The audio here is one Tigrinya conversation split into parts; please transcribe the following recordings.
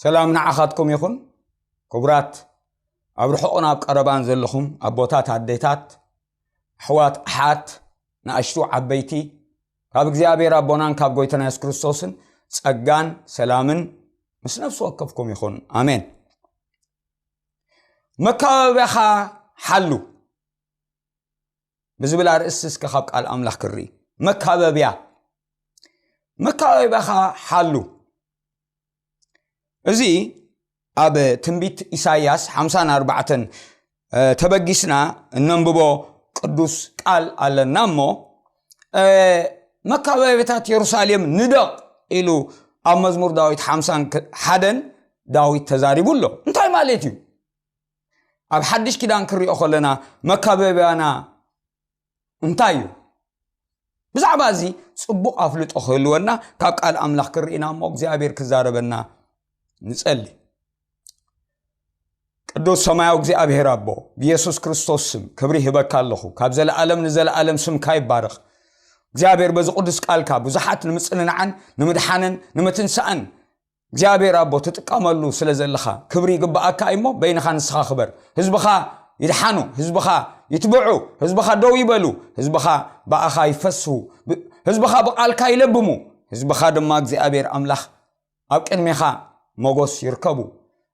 ሰላም ንዓኻትኩም ይኹን። ክቡራት ኣብ ርሑቕን ኣብ ቀረባን ዘለኹም ኣቦታት፣ ኣዴታት፣ ኣሕዋት፣ ኣሓት፣ ንኣሽቱ ዓበይቲ፣ ካብ እግዚኣብሔር ኣቦናን ካብ ጎይታና የሱስ ክርስቶስን ጸጋን ሰላምን ምስ ነፍሲ ወከፍኩም ይኹን። ኣሜን። መካበቢያኻ ሓሉ ብዝብል ኣርእስቲ እስከ ካብ ቃል ኣምላኽ ክርኢ። መካበቢያ፣ መካበቢያኻ ሓሉ። እዚ ኣብ ትንቢት ኢሳይያስ ሓምሳን ኣርባዕተን፣ እ፣ ተበጊስና እነንብቦ ቅዱስ ቃል ኣለና እሞ፣ እ፣ መካበቢያታት የሩሳሌም ንደቕ ኢሉ ኣብ መዝሙር ዳዊት ሓምሳን ሓደን ዳዊት ተዛሪቡ ኣሎ። እንታይ ማለት እዩ? ኣብ ሓድሽ ኪዳን ክሪኦ ከለና መካበቢያና እንታይ እዩ? ብዛዕባ እዚ ጽቡቕ ኣፍልጦ ክህልወና ካብ ቃል ኣምላኽ ክርኢና እሞ እግዚኣብሔር ክዛረበና ንጸሊ። ቅዱስ ሰማያዊ እግዚኣብሔር ኣቦ፣ ብየሱስ ክርስቶስ ስም ክብሪ ይህበካ ኣለኹ። ካብ ዘለኣለም ንዘለኣለም ስምካ ይባረኽ። እግዚኣብሔር በዚ ቅዱስ ቃልካ ብዙሓት ንምጽንናዕን ንምድሓንን ንምትንሳእን እግዚኣብሔር ኣቦ ትጥቀመሉ ስለ ዘለኻ ክብሪ ይግብኣካ እሞ በይንኻ ንስኻ ክበር። ህዝብኻ ይድሓኑ፣ ህዝብኻ ይትብዑ፣ ህዝብኻ ደው ይበሉ፣ ህዝብኻ ብኣኻ ይፈስሁ፣ ብ-፣ ህዝብኻ ብቓልካ ይለብሙ፣ ህዝብኻ ድማ እግዚኣብሔር ኣምላኽ ኣብ ቅድሜኻ ሞጎስ ይርከቡ።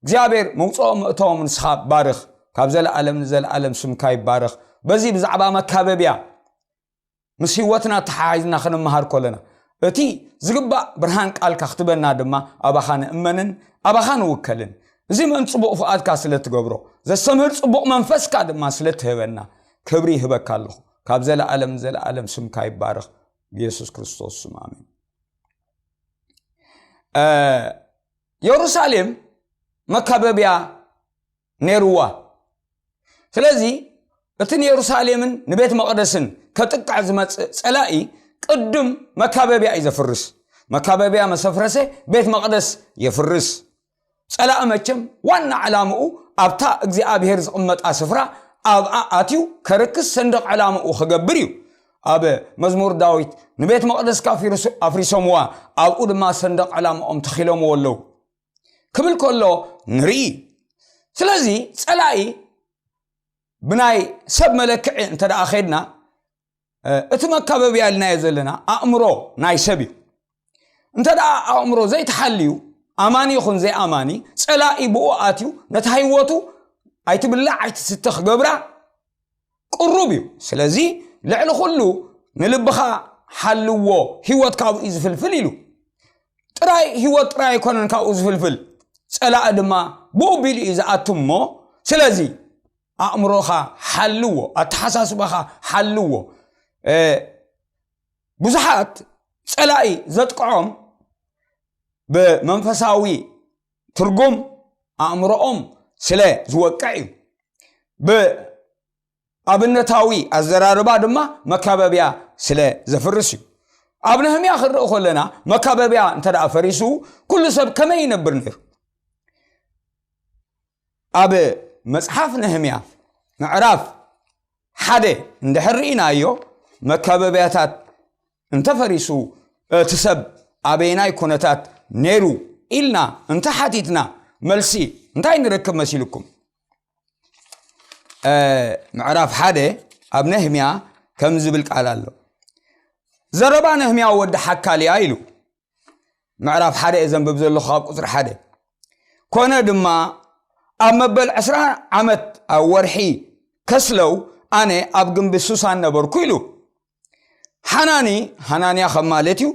እግዚኣብሔር መውፅኦም ምእተዎም ንስኻ ባርኽ። ካብ ዘለኣለም ንዘለኣለም ስምካ ይባረኽ። በዚ ብዛዕባ መካበቢያ ምስ ህይወትና ተሓሒዝና ክንመሃር ከለና፣ እቲ ዝግባእ ብርሃን ቃልካ ክትበና ድማ ኣባኻ ንእመንን ኣባኻ ንውከልን። እዚ ምእንቲ ጽቡቕ ፍቓድካ ስለ ትገብሮ፣ ዘስተምህር ጽቡቕ መንፈስካ ድማ ስለ ትህበና፣ ክብሪ ይህበካ ኣለኹ። ካብ ዘለኣለም ንዘለኣለም ስምካ ይባረኽ። ብየሱስ ክርስቶስ ስም ኣሜን። እ፣ የሩሳሌም መካበቢያ ነይርዋ። ስለዚ እቲ ንየሩሳሌምን ንቤት መቕደስን ከጥቅዕ ዝመጽእ ጸላኢ ቅድም መካበቢያ እዩ ዘፍርስ። መካበቢያ መሰፍረሰ ቤት መቕደስ የፍርስ። ጸላኢ መቸም ዋና ዕላምኡ ኣብታ እግዚኣብሔር ዝቕመጣ ስፍራ ኣብኣ ኣትዩ ከርክስ ሰንደቕ ዕላምኡ ክገብር እዩ። ኣብ መዝሙር ዳዊት ንቤት መቕደስካ ኣፍሪሶ-፣ ኣፍሪሶምዋ፣ ኣብኡ ድማ ሰንደቕ ዕላምኦም ተኺሎምዎ ኣለዉ ክብል ከሎ ንርኢ። ስለዚ ጸላኢ ብናይ ሰብ መለክዒ እንተ ደኣ ኸድና፣ እ፣ እቲ መካበቢያ ኢልናዮ ዘለና ኣእምሮ ናይ ሰብ እዩ። እንተ ደኣ ኣእምሮ ዘይተሓልዩ፣ ኣማኒ ይኹን ዘይኣማኒ፣ ጸላኢ ብኡ ኣትዩ ነታ ህይወቱ ኣይትብላዕ ኣይትስተ ክገብራ ቅሩብ እዩ። ስለዚ ልዕሊ ኩሉ ንልብኻ ሓልዎ፣ ህይወት ካብኡ እዩ ዝፍልፍል ኢሉ። ጥራይ ህይወት ጥራይ ኣይኮነን ካብኡ ዝፍልፍል፣ ጸላኢ ድማ ብኡ ቢሉ እዩ ዝኣቱ እሞ፣ ስለዚ ኣእምሮኻ ሓልዎ፣ ኣተሓሳስባኻ ሓልዎ። እ፣ ብዙሓት ጸላኢ ዘጥቅዖም ብመንፈሳዊ ትርጉም ኣእምሮኦም ስለ ዝወቅዕ እዩ። ብኣብነታዊ ኣዘራርባ ድማ መካበቢያ ስለ ዘፍርስ እዩ። ኣብ ነህምያ ክንርኢ ከለና መካበቢያ እንተ ደኣ ፈሪሱ ኩሉ ሰብ ከመይ ይነብር ነይሩ? ኣብ መጽሓፍ ነህምያ ምዕራፍ ሓደ እንድሕር ርኢናዮ መካበቢያታት እንተፈሪሱ እቲ ሰብ ኣበየናይ ኩነታት ነይሩ ኢልና እንተ ሓቲትና መልሲ እንታይ ንረክብ መሲልኩም? እ፣ ምዕራፍ ሓደ ኣብ ነህምያ ከም ዝብል ቃል ኣሎ። ዘረባ ነህምያ ወዲ ሓካልያ ኢሉ። ምዕራፍ ሓደ እየ ዘንብብ ዘለኹ ካብ ቁጽሪ ሓደ። ኮነ ድማ ኣብ መበል ዕስራ ዓመት ኣብ ወርሒ ከስለው ኣነ ኣብ ግንቢ ሱሳን ነበርኩ ኢሉ። ሓናኒ፣ ሃናንያ ከም ማለት እዩ፣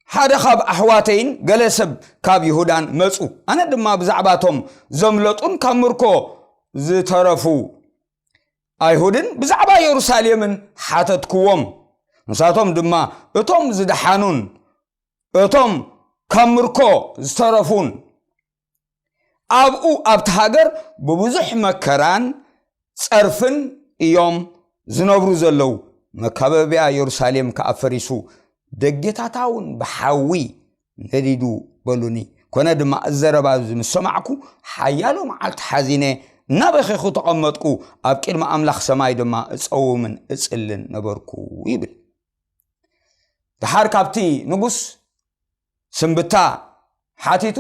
ሓደ ካብ ኣሕዋተይን ገለ ሰብ ካብ ይሁዳን መጹ። ኣነ ድማ ብዛዕባቶም ዘምለጡን ካብ ምርኮ ዝተረፉ ኣይሁድን ብዛዕባ የሩሳሌምን ሓተትክዎም። ንሳቶም ድማ እቶም ዝደሓኑን እቶም ካብ ምርኮ ዝተረፉን ኣብኡ ኣብቲ ሃገር ብብዙሕ መከራን ጸርፍን እዮም ዝነብሩ ዘለዉ። መካበቢያ የሩሳሌም ከኣ ፈሪሱ፣ ደጌታታ እውን ብሓዊ ነዲዱ በሉኒ። ኮነ ድማ፣ እዚ ዘረባ እዚ ምስ ሰማዕኩ፣ ሓያሎ መዓልቲ ሓዚነ እናበኸኹ ተቐመጥኩ። ኣብ ቅድሚ ኣምላኽ ሰማይ ድማ እጸውምን እጽልን ነበርኩ ይብል። ደሓር ካብቲ ንጉስ ስንብታ ሓቲቱ፣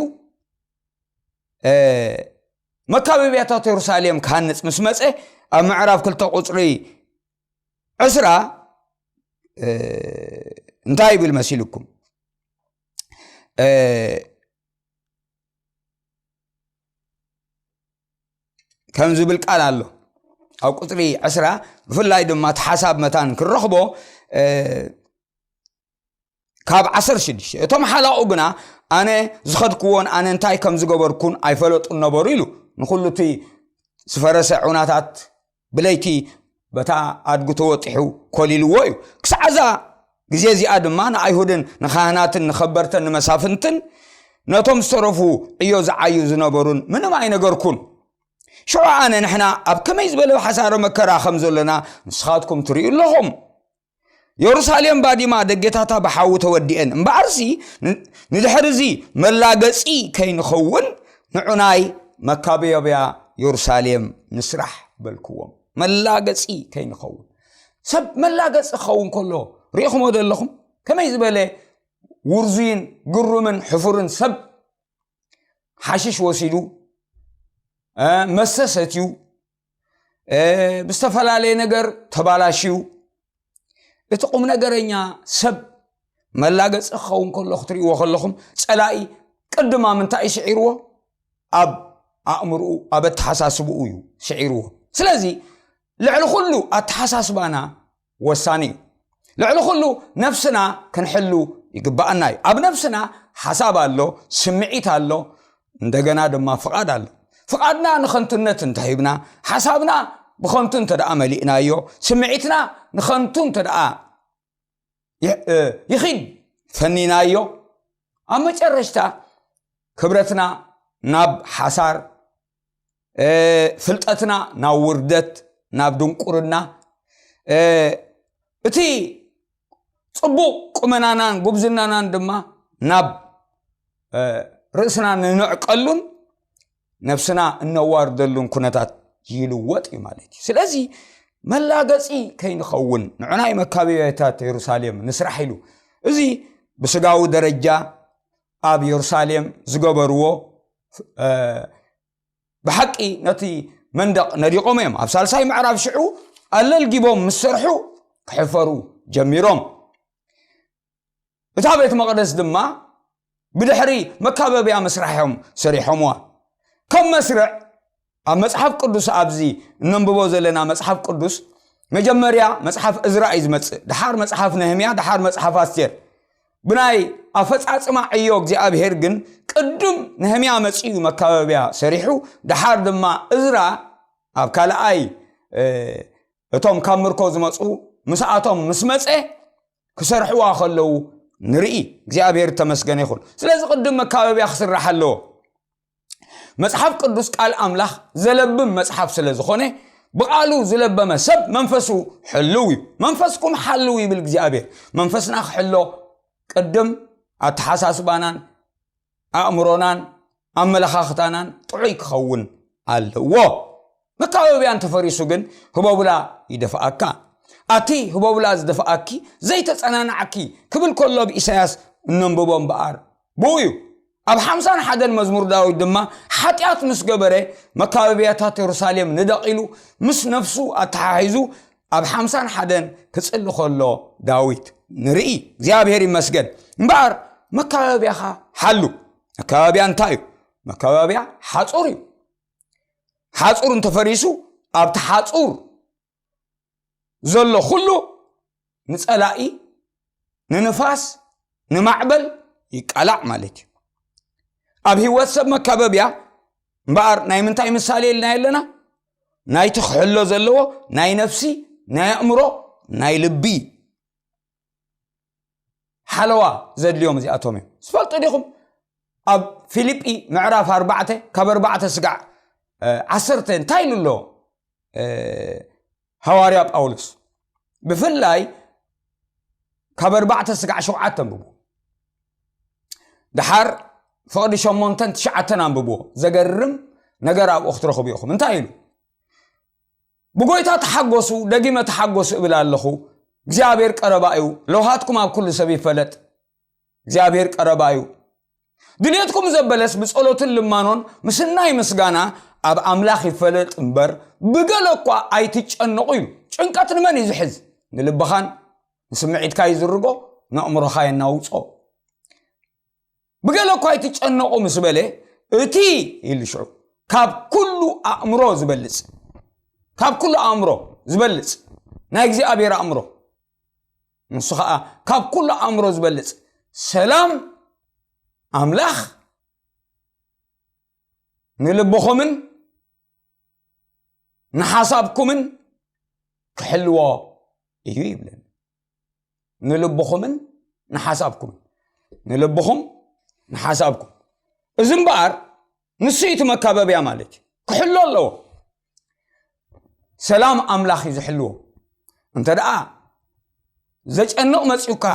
መካበብያታት የሩሳሌም ክሃንጽ ምስ መጸ፣ ኣብ ምዕራፍ ክልተ ቁጽሪ ዕስራ እንታይ ይብል መሲልኩም? ከም ዝብል ቃል ኣሎ። ኣብ ቁጽሪ ዕስራ፣ ብፍላይ ድማ እቲ ሓሳብ መታን ክንረኽቦ ካብ ዓሰርተ ሽዱሽተ፣ እቶም ሓላቑ ግና ኣነ ዝኸድክዎን ኣነ እንታይ ከም ዝገበርኩን ኣይፈለጡን ነበሩ ኢሉ። ንኹሉ እቲ ዝፈረሰ ዑናታት ብለይቲ በታ ኣድጉ ተወጢሑ ኮሊልዎ እዩ። ክሳዕ እዛ ግዜ እዚኣ ድማ ንኣይሁድን ንኻህናትን ንኸበርተን ንመሳፍንትን ነቶም ዝተረፉ ዕዮ ዝዓዩ ዝነበሩን ምንም ኣይነገርኩን። ሽዑ ኣነ ንሕና ኣብ ከመይ ዝበለ ሓሳረ መከራ ከም ዘለና ንስኻትኩም ትርእዩ ኣለኹም። የሩሳሌም ባዲማ ደጌታታ ብሓዊ ተወዲኤን እምበኣርሲ ንድሕርዚ መላገጺ ከይንኸውን ንዑናይ መካበብያ የሩሳሌም ንስራሕ በልክዎም። መላገጺ ከይንኸውን። ሰብ መላገጺ ክኸውን ከሎ ርኢኹሞ ዘለኹም? ከመይ ዝበለ ውርዙይን ግሩምን ሕፉርን ሰብ ሓሽሽ ወሲዱ፣ መስተ ሰትዩ፣ ብዝተፈላለየ ነገር ተባላሽዩ። እቲ ቁም ነገረኛ ሰብ መላገፂ ክኸውን ከሎ ክትርእይዎ ከለኹም፣ ፀላኢ ቅድማ ምንታይ ስዒርዎ? ኣብ ኣእምርኡ፣ ኣብ ኣተሓሳስብኡ እዩ ስዒርዎ። ስለዚ ልዕሊ ኩሉ ኣተሓሳስባና ወሳኒ እዩ። ልዕሊ ኩሉ ነፍስና ክንሕሉ ይግባኣና እዩ። ኣብ ነፍስና ሓሳብ ኣሎ፣ ስምዒት ኣሎ፣ እንደገና ድማ ፍቓድ ኣሎ። ፍቓድና ንኸንቱነት እንተሂብና፣ ሓሳብና ብኸንቱ እንተ ደኣ መሊእናዮ፣ ስምዒትና ንኸንቱ እንተ ደኣ ይኺድ ፈኒናዮ፣ ኣብ መጨረሽታ ክብረትና ናብ ሓሳር፣ ፍልጠትና ናብ ውርደት፣ ናብ ድንቁርና፣ እቲ ጽቡቕ ቁመናናን ጉብዝናናን ድማ ናብ ርእስና ንንዕቀሉን ነፍስና እነዋርደሉን ኩነታት ይልወጥ እዩ ማለት እዩ። ስለዚ መላገፂ ከይንኸውን ንዑናይ መካበብያታት የሩሳሌም ንስራሕ ኢሉ፣ እዚ ብስጋዊ ደረጃ ኣብ የሩሳሌም ዝገበርዎ ብሓቂ ነቲ መንደቕ ነዲቖም እዮም። ኣብ ሳልሳይ ምዕራፍ ሽዑ ኣለልጊቦም ምስ ሰርሑ ክሕፈሩ ጀሚሮም። እታ ቤት መቕደስ ድማ ብድሕሪ መካበብያ መስራሖም ሰሪሖምዋ። ከም መስርዕ ኣብ መጽሓፍ ቅዱስ፣ ኣብዚ እነንብቦ ዘለና መጽሓፍ ቅዱስ መጀመርያ መጽሓፍ እዝራ እዩ ዝመጽእ፣ ድሓር መጽሓፍ ነህምያ፣ ድሓር መጽሓፍ ኣስቴር። ብናይ ኣፈጻጽማ ዕዮ እግዚኣብሔር ግን ቅድም ነህምያ መጺኡ መካበብያ ሰሪሑ፣ ድሓር ድማ እዝራ ኣብ ካልኣይ እቶም ካብ ምርኮ ዝመጹ ምስኣቶም ምስ መጸ ክሰርሕዋ ከለዉ ንርኢ። እግዚኣብሔር ተመስገነ ይኹን። ስለዚ ቅድም መካበብያ ክስራሕ ኣለዎ። መጽሓፍ ቅዱስ ቃል ኣምላኽ ዘለብም መጽሓፍ ስለ ዝኾነ፣ ብቓሉ ዝለበመ ሰብ መንፈሱ ሕልው እዩ። መንፈስኩም ሓልው ይብል እግዚኣብሔር። መንፈስና ክሕሎ ቅድም ኣተሓሳስባናን ኣእምሮናን ኣመለኻኽታናን ጥዑይ ክኸውን ኣለዎ። መካበብያ እንተፈሪሱ ግን ህቦብላ ይደፍኣካ። ኣቲ ህቦብላ ዝደፍኣኪ ዘይተጸናናዕኪ ክብል ከሎ ብኢሳያስ እነንብቦ እምበኣር ብኡ እዩ። ኣብ ሓምሳን ሓደን መዝሙር ዳዊት ድማ ሓጢኣት ምስ ገበረ መካበብያታት የሩሳሌም ንደቕ ኢሉ ምስ ነፍሱ ኣተሓሒዙ ኣብ ሓምሳን ሓደን ክጽሊ ከሎ ዳዊት ንርኢ። እግዚኣብሔር ይመስገን። እምበኣር መካበብያኻ ሓሉ። መካበብያ እንታይ እዩ? መካበብያ ሓጹር እዩ። ሓጹር እንተፈሪሱ ኣብቲ ሓጹር ዘሎ ኩሉ ንጸላኢ፣ ንንፋስ፣ ንማዕበል ይቃላዕ ማለት እዩ። ኣብ ህይወት ሰብ መካበብያ እምበኣር ናይ ምንታይ ምሳሌ ኢልና ኣለና? ናይቲ ክሕሎ ዘለዎ ናይ ነፍሲ፣ ናይ ኣእምሮ፣ ናይ ልቢ ሓለዋ ዘድልዮም እዚኣቶም እዮም። ዝፈልጡ ዲኹም? ኣብ ፊልጲ ምዕራፍ ኣርባዕተ ካብ ኣርባዕተ ስጋዕ ዓሰርተ እንታይ ኢሉ ኣሎ? ሃዋርያ ጳውሎስ ብፍላይ ካብ ኣርባዕተ ስጋዕ ሸውዓተ ኣንብቡ። ድሓር ፍቕዲ ሸሞንተን ትሽዓተን ኣንብብዎ። ዘገርም ነገር ኣብኡ ክትረኽቡ ኢኹም። እንታይ ኢሉ? ብጎይታ ተሓጎሱ፣ ደጊመ ተሓጎሱ እብል ኣለኹ። እግዚኣብሔር ቀረባ እዩ። ለውሃትኩም ኣብ ኩሉ ሰብ ይፈለጥ። እግዚኣብሔር ቀረባ እዩ። ድልየትኩም ዘበለስ ብጸሎትን ልማኖን ምስናይ ምስጋና ኣብ ኣምላኽ ይፈለጥ እምበር፣ ብገለ እኳ ኣይትጨነቑ ኢሉ። ጭንቀት ንመን እዩ ዝሕዝ? ንልብኻን ንስምዒትካ ይዝርጎ፣ ንኣእምሮኻ የናውጾ። ብገለ እኳ ኣይትጨነቑ ምስ በለ፣ እቲ ኢሉ ሽዑ ካብ ኩሉ ኣእምሮ ዝበልጽ፣ ካብ ኩሉ ኣእምሮ ዝበልጽ ናይ እግዚኣብሔር ኣእምሮ፣ ንሱ ኸኣ ካብ ኩሉ ኣእምሮ ዝበልጽ ሰላም ኣምላኽ ንልብኹምን ንሓሳብኩምን ክሕልዎ እዩ ይብለና። ንልብኹምን ንሓሳብኩምን፣ ንልብኹም ንሓሳብኩም። እዚ እምበኣር ንሱ እዩ እቲ መካበብያ ማለት እዩ። ክሕሎ ኣለዎ። ሰላም ኣምላኽ እዩ ዝሕልዎ። እንተ ደኣ ዘጨንቕ መጺኡካ፣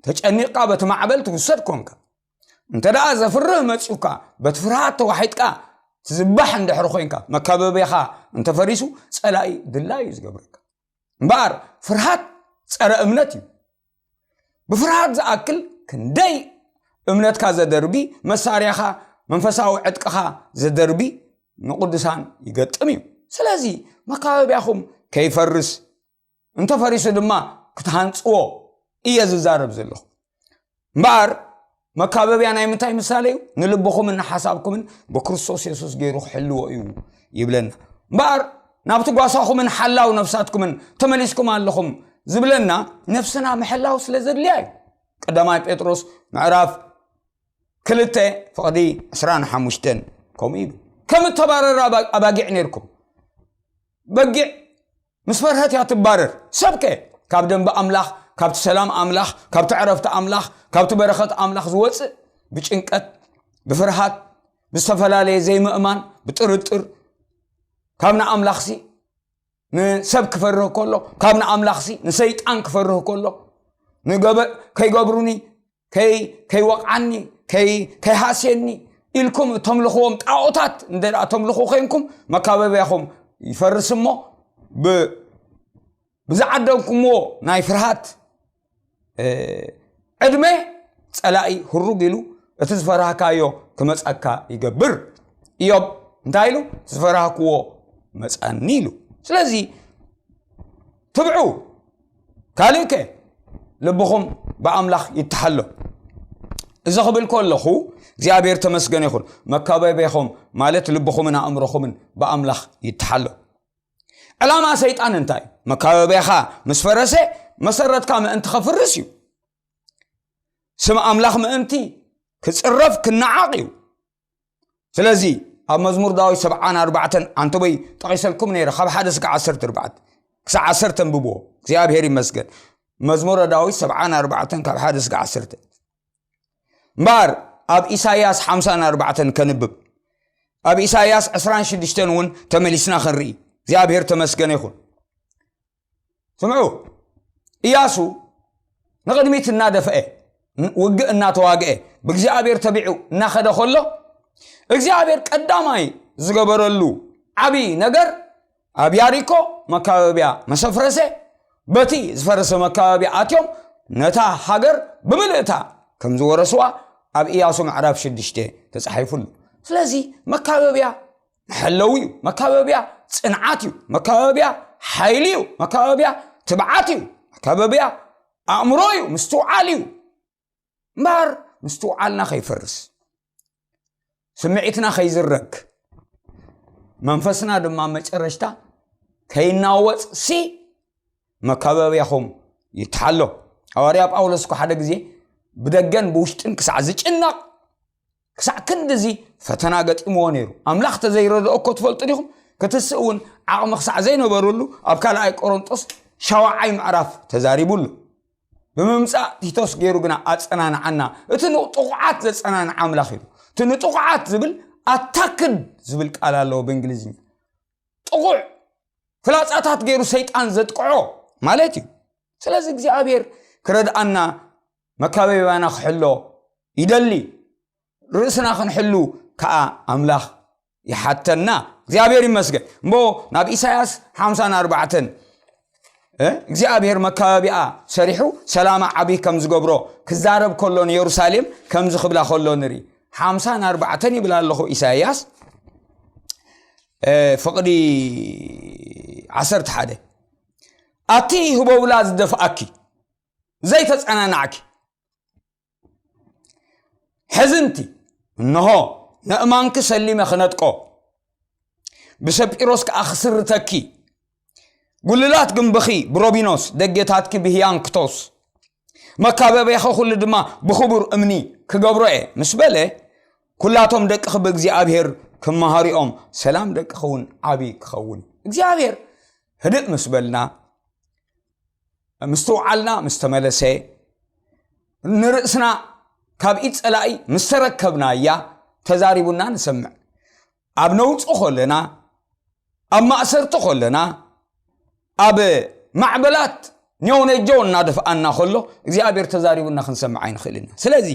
ተጨኒቕካ በቲ ማዕበል ትውሰድ ኮንካ፣ እንተ ደኣ ዘፍርህ መጺኡካ፣ በቲ ፍርሃት ተዋሒጥካ ትዝባሕ እንድሕሪ ኮይንካ፣ መካበብያኻ እንተፈሪሱ፣ ጸላኢ ድላዩ እዩ ዝገብረካ። እምበኣር ፍርሃት ጸረ እምነት እዩ። ብፍርሃት ዝኣክል ክንደይ እምነትካ ዘደርቢ፣ መሳርያኻ፣ መንፈሳዊ ዕጥቅኻ ዘደርቢ ንቅዱሳን ይገጥም እዩ። ስለዚ መካበብያኹም ከይፈርስ፣ እንተፈሪሱ ድማ ክትሃንጽዎ እየ ዝዛረብ ዘለኹ። እምበኣር መካበብያ ናይ ምንታይ ምሳሌ እዩ? ንልብኹምን ንሓሳብኩምን ብክርስቶስ የሱስ ገይሩ ክሕልዎ እዩ ይብለና። እምበኣር ናብቲ ጓሳኹምን ሓላው ነፍሳትኩምን ተመሊስኩም ኣለኹም ዝብለና፣ ነፍስና ምሕላው ስለ ዘድልያ እዩ። ቀዳማይ ጴጥሮስ ምዕራፍ ክልተ ፍቕዲ ዕስራን ሓሙሽተን ከምኡ ኢሉ። ከም እተባረረ ኣባ-፣ ኣባጊዕ ነርኩም። በጊዕ ምስ ፈርሀት እያ ትባረር። ሰብከ ካብ ደንበ ኣምላኽ፣ ካብቲ ሰላም ኣምላኽ፣ ካብቲ ዕረፍቲ ኣምላኽ፣ ካብቲ በረኸት ኣምላኽ ዝወጽእ ብጭንቀት፣ ብፍርሃት፣ ብዝተፈላለየ ዘይምእማን፣ ብጥርጥር፣ ካብ ንኣምላኽሲ ንሰብ ክፈርህ ከሎ፣ ካብ ንኣምላኽሲ ንሰይጣን ክፈርህ ከሎ፣ ንገበ-፣ ከይገብሩኒ፣ ከይ-፣ ከይወቕዓኒ፣ ከይ-፣ ከይሃስየኒ ኢልኩም ተምልኽዎም ጣዖታት እንተ ደኣ ተምልኹ ኮይንኩም፣ መካበብያኹም ይፈርስ እሞ፣ ብ-፣ ብዝዓደምኩምዎ ናይ ፍርሃት፣ እ፣ ዕድመ ጸላኢ ህሩግ ኢሉ እቲ ዝፈራህካዮ ክመጸካ ይገብር። ኢዮብ እንታይ ኢሉ? "እቲ ዝፈራህክዎ መጸኒ" ኢሉ። ስለዚ ትብዑ። ካልእከ ልብኹም ብኣምላኽ ይተሓሎ። እዚ ክብል ከለኹ እግዚኣብሔር ተመስገን ይኹን። መካበቢያኹም ማለት ልብኹምን ኣእምሮኹምን ብኣምላኽ ይተሓሎ። ዕላማ ሰይጣን እንታይ? መካበቢያኻ ምስ ፈረሰ መሰረትካ ምእንቲ ከፍርስ እዩ። ስም ኣምላኽ ምእንቲ ክጽረፍ ክነዓቕ እዩ። ስለዚ ኣብ መዝሙር ዳዊት ሰብዓን ኣርባዕተን ኣንተበይ ጠቒሰልኩም ነይረ፣ ካብ ሓደ እስከ ዓሰርተ ኣርባዕተ ክሳዕ ዓሰርተ ኣንብብዎ። እግዚኣብሔር ይመስገን። መዝሙረ ዳዊት ሰብዓን ኣርባዕተን ካብ ሓደ እስከ ዓሰርተ። እምበኣር ኣብ ኢሳይያስ ሓምሳን ኣርባዕተን ከንብብ። ኣብ ኢሳይያስ ዕስራን ሽዱሽተን እውን ተመሊስና ክንርኢ። እግዚኣብሔር ተመስገነ ይኹን። ስምዑ፣ ኢያሱ ንቕድሚት እናደፍአ፣ ውግእ እናተዋግአ፣ ብእግዚኣብሔር ተቢዑ እናኸደ ከሎ፣ እግዚኣብሔር ቀዳማይ ዝገበረሉ ዓብዪ ነገር ኣብ ያሪኮ መካበቢያ መሰፍረሰ፣ በቲ ዝፈረሰ መካበቢያ ኣትዮም ነታ ሃገር ብምልእታ ከም ዝወረስዋ ኣብ ኢያሱ ምዕራፍ ሽዱሽተ ተጻሒፉ ኣሎ። ስለዚ መካበቢያ መሐለዊ እዩ። መካበቢያ ጽንዓት እዩ። መካበቢያ ሓይሊ እዩ። መካበቢያ ትብዓት እዩ። መካበቢያ ኣእምሮ እዩ፣ ምስትውዓል እዩ። እምበኣር ምስትውዓልና ከይፈርስ፣ ስምዒትና ከይዝረግ፣ መንፈስና ድማ መጨረሽታ ከይናወጽ ሲ መካበቢያኹም ይተሓሎ። ሃዋርያ ጳውሎስ እኮ ሓደ ግዜ ብደገን ብውሽጥን ክሳዕ ዝጭነቕ፣ ክሳዕ ክንድዚ ፈተና ገጢምዎ ነይሩ። ኣምላኽ ተዘይረድኦ እኮ ትፈልጡ ዲኹም? ክትስእ እውን ዓቕሚ ክሳዕ ዘይነበረሉ ኣብ ካልኣይ ቆሮንጦስ ሻውዓይ ምዕራፍ ተዛሪቡ ኣሎ። ብምምጻእ ቲቶስ ገይሩ ግና ኣጸናንዓና። እቲ ንጥቑዓት ዘጸናንዓ ኣምላኽ እዩ። እቲ ንጥቑዓት ዝብል ኣታክድ ዝብል ቃል ኣለዎ ብእንግሊዝኛ። ጥቑዕ ፍላጻታት ገይሩ ሰይጣን ዘጥቅዖ ማለት እዩ። ስለዚ እግዚኣብሔር ክረድኣና መካበቢያና ክሕሎ ይደሊ። ርእስና ክንሕሉ ከኣ ኣምላኽ ይሓተና። እግዚኣብሔር ይመስገን። እሞ ናብ ኢሳያስ ሓምሳን ኣርባዕተን፣ እ፣ እግዚኣብሔር መካበቢያ ሰሪሑ ሰላማ ዓብዪ ከም ዝገብሮ ክዛረብ ከሎ ንየሩሳሌም ከምዚ ክብላ ከሎ ንርኢ። ሓምሳን ኣርባዕተን ይብል ኣለኹ። ኢሳይያስ እ፣ ፍቕዲ ዓሰርተ ሓደ ኣቲ ህቦብላ ዝደፍኣኪ ዘይተጸናናዕኪ ሕዝንቲ፣ እንሆ ንእማንኪ ሰሊመ ክነጥቆ፣ ብሰጲሮስ ከኣ ክስርተኪ፣ ጉልላት ግንብኺ ብሮቢኖስ፣ ደጌታትኪ ብህያንክቶስ፣ መካበብያኺ ኩሉ ድማ ብኽቡር እምኒ ክገብሮ እየ ምስ በለ፣ ኩላቶም ደቅኺ ብእግዚኣብሔር ክመሃሪኦም፣ ሰላም ደቅኺ እውን ዓቢ ክኸውን እዩ። እግዚኣብሔር ህድእ ምስ በልና፣ ምስትውዓልና ምስ ተመለሰ፣ ንርእስና ካብ ኢድ ጸላኢ ምስ ተረከብናያ ተዛሪቡና ንሰምዕ። ኣብ ነውጽ ከለና፣ ኣብ ማእሰርቲ ከለና፣ ኣብ ማዕበላት ኔው ነጀው እናደፍኣና ከሎ እግዚኣብሔር ተዛሪቡና ክንሰምዕ ኣይንኽእል ኢና። ስለዚ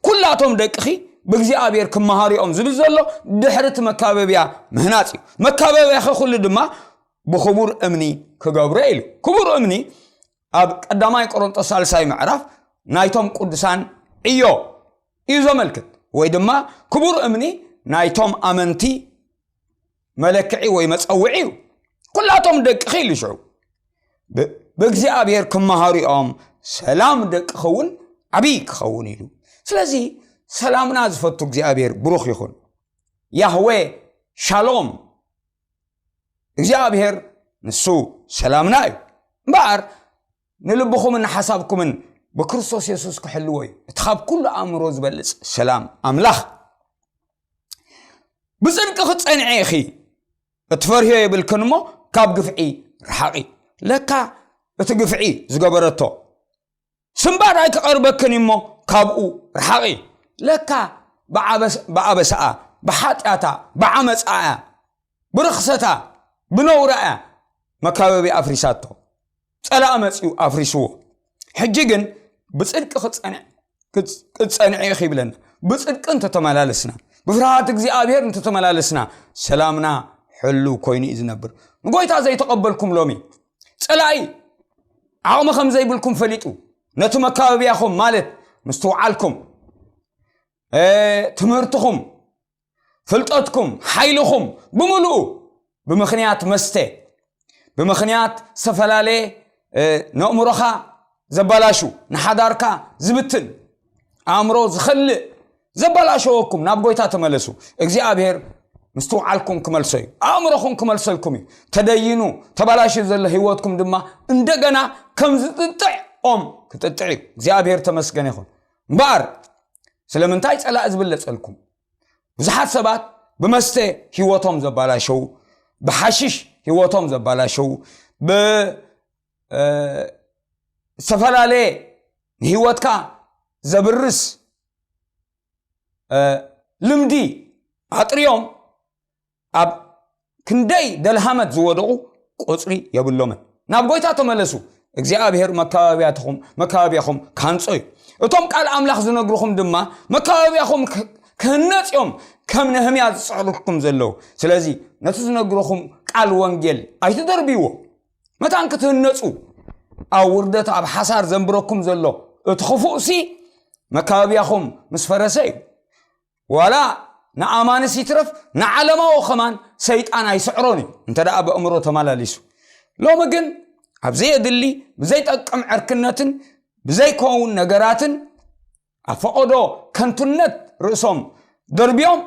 ኩላቶም ደቅኺ ብእግዚኣብሔር ክመሃሪኦም ዝብል ዘሎ ድሕሪ እቲ መካበብያ ምህናጽ እዩ። መካበብያኺ ኩሉ ድማ ብኽቡር እምኒ ክገብሮ ኢሉ። ክቡር እምኒ ኣብ ቀዳማይ ቆሮንጦስ ሳልሳይ ምዕራፍ ናይቶም ቅዱሳን ዕዮ እዩ ዘመልክት፣ ወይ ድማ ክቡር እምኒ ናይቶም ኣመንቲ መለክዒ ወይ መጸውዒ እዩ። ኩላቶም ደቅኺ ኢሉ ሽዑ ብ-፣ ብእግዚኣብሔር ክመሃሩ እዮም፣ ሰላም ደቅኺ እውን ዓብዪ ክኸውን ኢሉ። ስለዚ ሰላምና ዝፈቱ እግዚኣብሔር ብሩኽ ይኹን። ያህዌ ሻሎም፣ እግዚኣብሔር ንሱ ሰላምና እዩ። እምበኣር ንልብኹምን ንሓሳብኩምን ብክርስቶስ የሱስ ክሕልዎ እዩ። እቲ ካብ ኩሉ ኣእምሮ ዝበልጽ ሰላም ኣምላኽ። ብጽድቂ ክትጸንዒ ኢኺ፣ እትፈርህዮ የብልክን እሞ ካብ ግፍዒ ርሓቒ። ለካ እቲ ግፍዒ ዝገበረቶ ስምባድ ኣይክቐርበክን እሞ ካብኡ ርሓቒ። ለካ ብዓበስ-፣ ብኣበሳኣ፣ ብሓጢኣታ፣ ብዓመፃኣ፣ ብርኽሰታ፣ ብነውራ እያ መካበቢ ኣፍሪሳቶ። ጸላእ መጺኡ ኣፍሪስዎ። ሕጂ ግን ብጽድቂ ክጸንዕ-፣ ክጽ-፣ ክትጸንዒ ኢኺ ይብለና። ብጽድቂ እንተተመላለስና፣ ብፍርሃት እግዚኣብሔር እንተተመላለስና፣ ሰላምና ሕሉው ኮይኑ እዩ ዝነብር። ንጎይታ ዘይተቐበልኩም ሎሚ፣ ጸላኢ ዓቕሚ ከም ዘይብልኩም ፈሊጡ፣ ነቲ መካበቢያኹም ማለት ምስትውዓልኩም፣ እ፣ ትምህርትኹም፣ ፍልጠትኩም፣ ሓይልኹም ብምሉኡ ብምኽንያት መስተ፣ ብምኽንያት ዝተፈላለየ፣ እ፣ ነእምሮኻ ዘባላሹ፣ ንሓዳርካ ዝብትን፣ ኣእምሮ ዝኸልእ ዘባላሸወኩም ናብ ጎይታ ተመለሱ። እግዚኣብሔር ምስትውዓልኩም ክመልሶ እዩ። ኣእምሮኹም ክመልሰልኩም እዩ። ተደይኑ ተባላሽዩ ዘሎ ህይወትኩም ድማ እንደገና ከም ዝጥጥዕ ኦም ክጥጥዕ እዩ። እግዚኣብሔር ተመስገነ ይኹን። እምበኣር ስለምንታይ ጸላእ ዝብለጸልኩም? ብዙሓት ሰባት ብመስተ ህይወቶም ዘባላሸው፣ ብሓሽሽ ህይወቶም ዘባላሸው፣ ብ-፣ እ፣ ዝተፈላለየ ንህይወትካ ዘብርስ፣ እ፣ ልምዲ ኣጥርዮም ኣብ ክንደይ ደልሃመት ዝወደቑ ቁጽሪ የብሎምን። ናብ ጎይታ ተመለሱ። እግዚኣብሔር መካበቢያትኹም፣ መካበቢያኹም ካንጾ እዩ። እቶም ቃል ኣምላኽ ዝነግርኹም ድማ መካበቢያኹም ክ-፣ ክህነጽ እዮም ከም ነህምያ ዝጽዕሩልኩም ዘለዉ። ስለዚ ነቲ ዝነግርኹም ቃል ወንጌል ኣይትደርብይዎ። መታን ክትህነጹ ኣብ ውርደት ኣብ ሓሳር ዘንብረኩም ዘሎ እቲ ክፉእሲ መካበቢያኹም ምስ ፈረሰ እዩ። ዋላ ንኣማንስ ይትረፍ ንዓለማዊ ኸማን ሰይጣን ኣይስዕሮን እዩ፣ እንተ ደኣ ብእምሮ ተመላሊሱ። ሎሚ ግን ኣብ ዘየድሊ ብዘይጠቅም ዕርክነትን ብዘይከውን ነገራትን ኣብ ፈቐዶ ከንቱነት ርእሶም ደርብዮም፣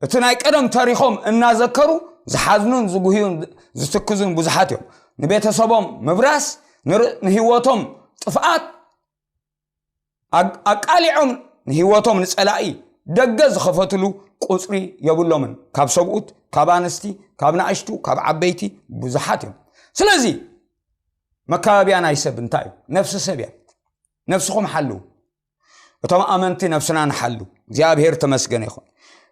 እቲ ናይ ቀደም ታሪኾም እናዘከሩ ዝሓዝኑን ዝጉህዩን ዝትክዙን ብዙሓት እዮም። ንቤተሰቦም ምብራስ፣ ንር-፣ ንህይወቶም ጥፍኣት፣ ኣግ-፣ ኣቃሊዖም ንህይወቶም ንጸላኢ ደገ ዝኸፈትሉ ቁጽሪ የብሎምን። ካብ ሰብኡት፣ ካብ ኣንስቲ፣ ካብ ንኣሽቱ፣ ካብ ዓበይቲ ብዙሓት እዮም። ስለዚ መካበቢያ ናይ ሰብ እንታይ እዩ? ነፍሲ ሰብ እያ። ነፍስኹም ሓልዉ። እቶም ኣመንቲ ነፍስና ንሓሉ። እግዚኣብሔር ተመስገነ ይኹን።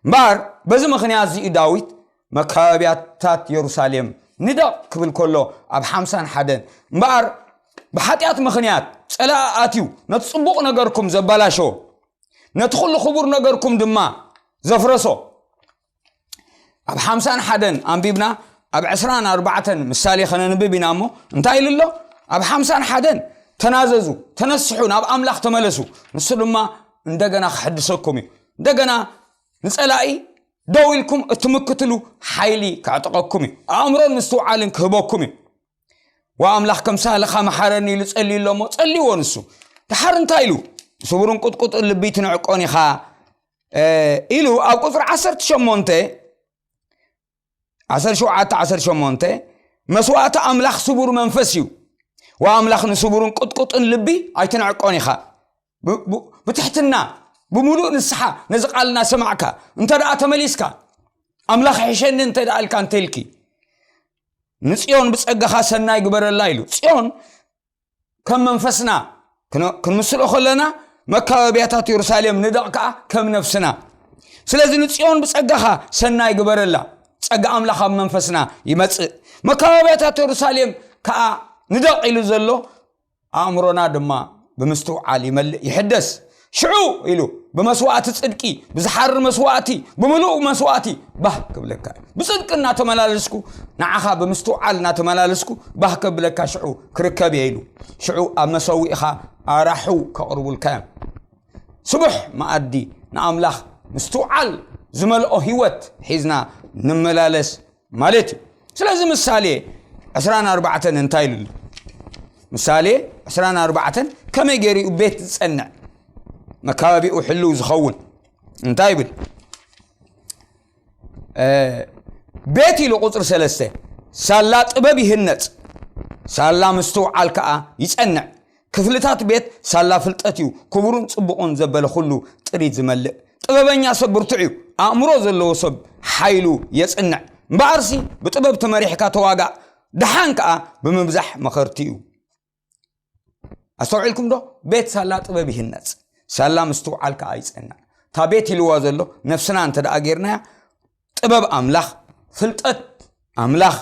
እምበኣር በዚ ምኽንያት እዚ እዩ ዳዊት መካበቢያታት የሩሳሌም ንደቕ ክብል ከሎ ኣብ ሓምሳን ሓደን፣ እምበኣር ብሓጢኣት ምኽንያት ጸላኢ ኣትዩ ነቲ ጽቡቕ ነገርኩም ዘባላሸዎ፣ ነቲ ኩሉ ክቡር ነገርኩም ድማ ዘፍረሶ። ኣብ ሓምሳን ሓደን ኣንቢብና፣ ኣብ ዕስራን ኣርባዕተን ምሳሌ ከነንብብ ኢና እሞ እንታይ ኢሉ ኣሎ? ኣብ ሓምሳን ሓደን ተናዘዙ፣ ተነስሑ፣ ናብ ኣምላኽ ተመለሱ፣ ንሱ ድማ እንደገና ክሕድሰኩም እዩ። እንደገና ንጸላኢ ደው ኢልኩም እትምክትሉ ሓይሊ ከዕጥቐኩም እዩ። ኣእምሮን ምስትውዓልን ክህበኩም እዩ። ወኣምላኽ ከም ሳህልኻ መሓረኒ ኢሉ ጸልዩ ኣሎ እሞ ጸልይዎ። ንሱ ድሓር እንታይ ኢሉ? ስቡርን ቁጥቁጥን ልቢ ትንዕቆን ኢኻ ኢሉ ኣብ ቁፅሪ ዓሰርተ ሸሞንተ ዓሰርተ ሸውዓተ ዓሰርተ ሸሞንተ መስዋእቲ ኣምላኽ ስቡር መንፈስ እዩ። ወኣምላኽ ንስቡርን ቁጥቁጥን ልቢ ኣይትንዕቆን ኢኻ። ብትሕትና ብምሉእ ንስሓ ነዚ ቃልና ሰማዕካ እንተ ደኣ ተመሊስካ፣ ኣምላኽ ሕሸኒ እንተ ደኣ ኢልካ እንተልኪ፣ ንጽዮን ብጸጋኻ ሰናይ ግበረላ ኢሉ። ጽዮን ከም መንፈስና ክንምስሎ ከለና፣ መካበቢያታት የሩሳሌም ንደቕ ከኣ ከም ነፍስና። ስለዚ ንጽዮን ብጸጋኻ ሰናይ ግበረላ። ጸጋ ኣምላኽ ኣብ መንፈስና ይመጽእ። መካበቢያታት የሩሳሌም ከኣ ንደቕ ኢሉ ዘሎ ኣእምሮና ድማ ብምስትውዓል ይመልእ ይሕደስ። ሽዑ ኢሉ ብመስዋእቲ ጽድቂ፣ ብዝሓርር መስዋእቲ፣ ብምሉእ መስዋእቲ ባህ ክብለካ እዩ። ብጽድቂ እናተመላለስኩ፣ ንዓኻ ብምስትውዓል እናተመላለስኩ ባህ ከብለካ ሽዑ ክርከብ እየ ኢሉ። ሽዑ ኣብ መሰዊእኻ ኣራሑ ከቕርቡልካ እዮም። ስቡሕ መኣዲ ንኣምላኽ ምስትውዓል ዝመልኦ ህይወት ሒዝና ንመላለስ ማለት እዩ። ስለዚ ምሳሌ ዕስራን ኣርባዕተን እንታይ ኢሉ ኣሎ? ምሳሌ ዕስራን ኣርባዕተን ከመይ ገይሩ እዩ ቤት ዝጸንዕ፣ መካበቢኡ ሕልው ዝኸውን? እንታይ ይብል? ቤት ኢሉ ቁፅሪ ሰለስተ፣ ሳላ ጥበብ ይህነፅ፣ ሳላ ምስትውዓል ከዓ ይፀንዕ። ክፍልታት ቤት ሳላ ፍልጠት እዩ፣ ክቡርን ፅቡቕን ዘበለ ኩሉ ጥሪት ዝመልእ። ጥበበኛ ሰብ ብርቱዕ እዩ፣ ኣእምሮ ዘለዎ ሰብ ሓይሉ የፅንዕ። እምበኣርሲ ብጥበብ ተመሪሕካ ተዋጋእ፣ ደሓን ከዓ ብምብዛሕ መኸርቲ እዩ። ኣስተውዒልኩም ዶ? ቤት ሳላ ጥበብ ይህነጽ፣ ሳላ ምስትውዓል ከኣ ይጸንዕ። እታ ቤት ኢልዋ ዘሎ ነፍስና እንተ ደኣ ጌርናያ፣ ጥበብ ኣምላኽ፣ ፍልጠት ኣምላኽ፣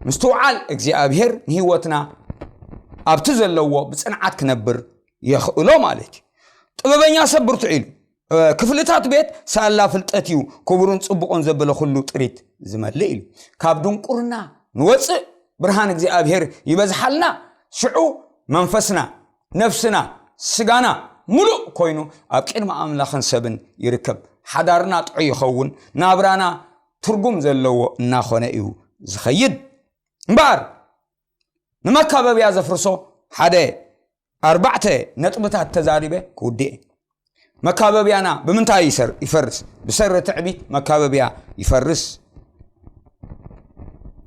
ምስትውዓል እግዚኣብሔር ንህይወትና ኣብቲ ዘለዎ ብጽንዓት ክነብር የኽእሎ ማለት እዩ። ጥበበኛ ሰብ ብርቱዕ ኢሉ፣ ክፍልታት ቤት ሳላ ፍልጠት እዩ፣ ክቡርን ጽቡቕን ዘበለ ኩሉ ጥሪት ዝመልእ ኢሉ። ካብ ድንቁርና ንወፅእ፣ ብርሃን እግዚኣብሔር ይበዝሓልና። ሽዑ መንፈስና፣ ነፍስና፣ ስጋና ሙሉእ ኮይኑ ኣብ ቅድሚ ኣምላኽን ሰብን ይርከብ። ሓዳርና ጥዑይ ይኸውን፣ ናብራና ትርጉም ዘለዎ እናኾነ እዩ ዝኸይድ። እምበኣር ንመካበብያ ዘፍርሶ ሓደ ኣርባዕተ ነጥብታት ተዛሪበ ክውድእ። መካበብያና ብምንታይ ይፈርስ? ብሰሪ ትዕቢት መካበብያ ይፈርስ።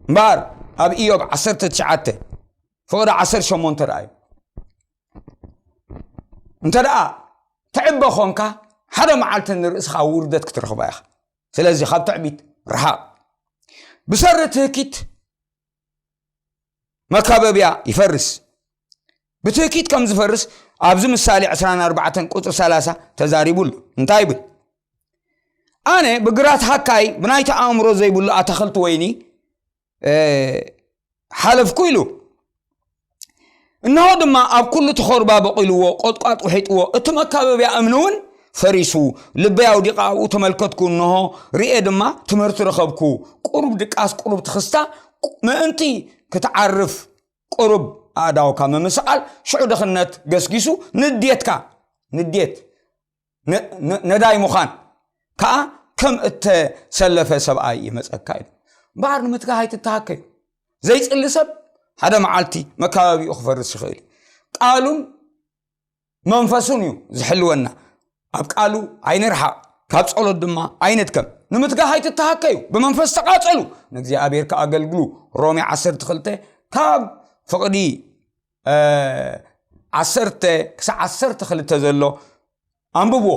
እምበኣር ኣብ ኢዮብ ዓሰርተ ትሽዓተ ፍቕዲ ዓሰርተ ሸሞንተ ደኣ እዩ። እንተ ደኣ ትዕበ ኾንካ፣ ሓደ መዓልቲ ንርእስኻ ውርደት ክትረኽባ ኢኻ። ስለዚ ካብ ትዕቢት ርሓቕ። ብሰሪ ትህኪት መካበብያ ይፈርስ። ብትህኪት ከም ዝፈርስ ኣብዚ ምሳሌ ዕስራን ኣርባዕተን ቁጽሪ ሰላሳ ተዛሪቡ ኣሎ። እንታይ ይብል? ኣነ ብግራት ሃካይ ብናይቲ ኣእምሮ ዘይብሉ ኣታኽልቲ ወይኒ፣ እ፣ ሓለፍኩ ኢሉ። እንሆ ድማ ኣብ ኩሉ እቲ ኾርባ በቂልዎ፣ ቆጥቋጥ ውሒጥዎ፣ እቲ መካበብያ እምኒ እውን ፈሪሱ። ልበይ ኣውዲቐ ኣብኡ ተመልከትኩ፣ እንሆ ርኤ ድማ ትምህርቲ ረኸብኩ። ቁሩብ ድቃስ፣ ቁሩብ ትኽስታ፣ ምእንቲ ክትዓርፍ ቁሩብ ኣእዳውካ ምምስቓል፣ ሽዑ ድኽነት ገስጊሱ ንዴትካ፣ ንዴት፣ ነ-፣ ነ-፣ ነዳይ ምዃን ከኣ ከም እተሰለፈ ሰብኣይ ይመጸካ ኢሉ። እምበኣር ንምትጋህ ኣይትተሃከዩ። ዘይጽሊ ሰብ ሓደ መዓልቲ መካበቢኡ ክፈርስ ይኽእል እዩ። ቃሉን መንፈሱን እዩ ዝሕልወና። ኣብ ቃሉ ኣይንርሓቕ፣ ካብ ጸሎት ድማ ኣይንድከም። ንምትጋህ ኣይትተሃከዩ፣ ብመንፈስ ተቓጸሉ፣ ንእግዚኣብሔር ከኣገልግሉ። ሮሜ ዓሰርተ ክልተ ካብ ፍቕዲ፣ እ፣ ዓሰርተ ክሳዕ ዓሰርተ ክልተ ዘሎ ኣንብብዎ።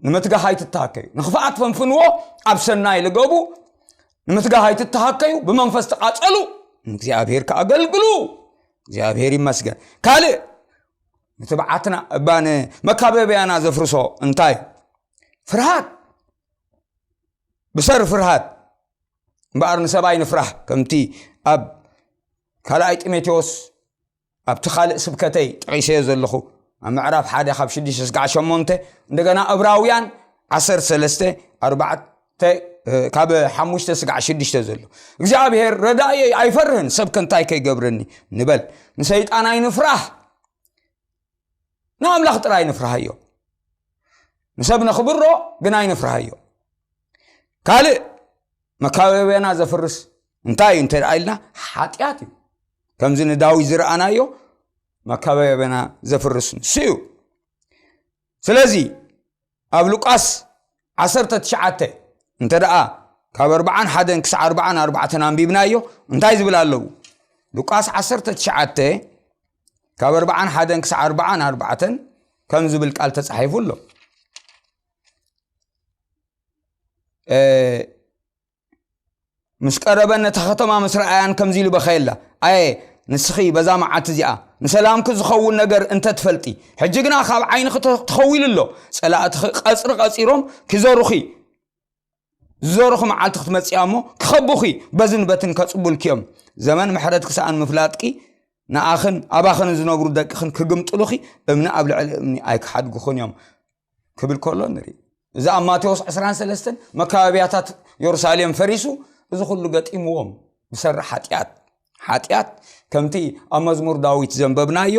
ንምትጋህ ኣይትተሃከዩ፣ ንኽፍኣት ፈንፍንዎ፣ ኣብ ሰናይ ልገቡ። ንምትጋህ ኣይትተሃከዩ፣ ብመንፈስ ተቓጸሉ፣ ንእግዚኣብሔር ከኣገልግሉ። እግዚኣብሔር ይመስገን። ካልእ ንትብዓትና እባ ንመካበብያና ዘፍርሶ እንታይ? ፍርሃት። ብሰሪ ፍርሃት እምበኣር ንሰብኣይ ንፍራህ፣ ከምቲ ኣብ ካልኣይ ጢሞቴዎስ ኣብቲ ካልእ ስብከተይ ጠቒሰዮ ዘለኹ፣ ኣብ ምዕራፍ ሓደ ካብ ሽዱሽተ ስጋዕ ሸሞንተ፣ እንደገና ዕብራውያን ዓሰርተ ሰለስተ ኣርባዕተ፣ እ፣ ካብ ሓሙሽተ ስጋዕ ሽዱሽተ ዘሎ፣ እግዚኣብሔር ረዳእየይ ኣይፈርህን፣ ሰብ ከ እንታይ ከይገብረኒ ንበል። ንሰይጣን ኣይንፍራህ፣ ንኣምላኽ ጥራይ ንፍራሃዮ። ንሰብ ነኽብሮ፣ ግን ኣይንፍርሃዮ። ካልእ መካበብያና ዘፍርስ እንታይ እዩ እንተ ደኣ ኢልና፣ ሓጢኣት እዩ። ከምዚ ንዳዊት ዝረኣናዮ፣ መካበብያና ዘፍርስ ንሱ እዩ። ስለዚ ኣብ ሉቃስ ዓሰርተ ትሽዓተ እንተ ደኣ ካብ ኣርብዓን ሓደን ክሳዕ ኣርብዓን ኣርባዕተን ኣንቢብናዮ፣ እንታይ ዝብል ኣለዉ? ሉቃስ ዓሰርተ ትሽዓተ ካብ ኣርብዓን ሓደን ክሳዕ ኣርብዓን ኣርባዕተን ከም ዝብል ቃል ተጻሒፉ ኣሎ። እ፣ ምስ ቀረበን ነታ ከተማ ምስ ረኣያን ከምዚ ኢሉ በኸየላ፣ ኣየ ንስኺ በዛ መዓልቲ እዚኣ ንሰላምኪ ዝኸውን ነገር እንተ ትፈልጢ፣ ሕጂ ግና ካብ ዓይንኺ ተ-፣ ተኸዊሉ ኣሎ። ጸላእትኺ ቀጽሪ ቀጺሮም ክዘሩኺ፣ ዝዘሩኺ መዓልቲ ክትመጽእ እያ እሞ ክኸቡኺ፣ በዝን በትን ከጽቡልኪ እዮም። ዘመን ምሕረትኪ ሰኣን ምፍላጥኪ ንኣኽን ኣባኽን ዝነብሩ ደቅኽን ክግምጥሉኺ፣ እምኒ ኣብ ልዕሊ እምኒ ኣይክሓድጉኽን እዮም ክብል ከሎ ንርኢ። እዚ ኣብ ማቴዎስ ዕስራን ሰለስተን መካበብያታት የሩሳሌም ፈሪሱ፣ እዚ ኩሉ ገጢምዎም ብሰሪ ሓጢኣት። ሓጢኣት ከምቲ ኣብ መዝሙር ዳዊት ዘንበብናዮ፣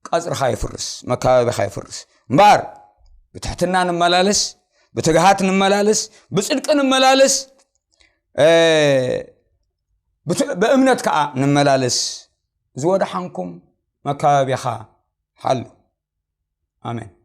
ቀጽርኻ ይፍርስ፣ መካበቢኻ ይፍርስ። እምበኣር ብትሕትና ንመላለስ፣ ብትግሃት ንመላለስ፣ ብጽድቂ ንመላለስ፣ እ፣ ብት-፣ ብእምነት ከኣ ንመላለስ። ዝወደሓንኩም መካበቢኻ ሓሉ። ኣሜን።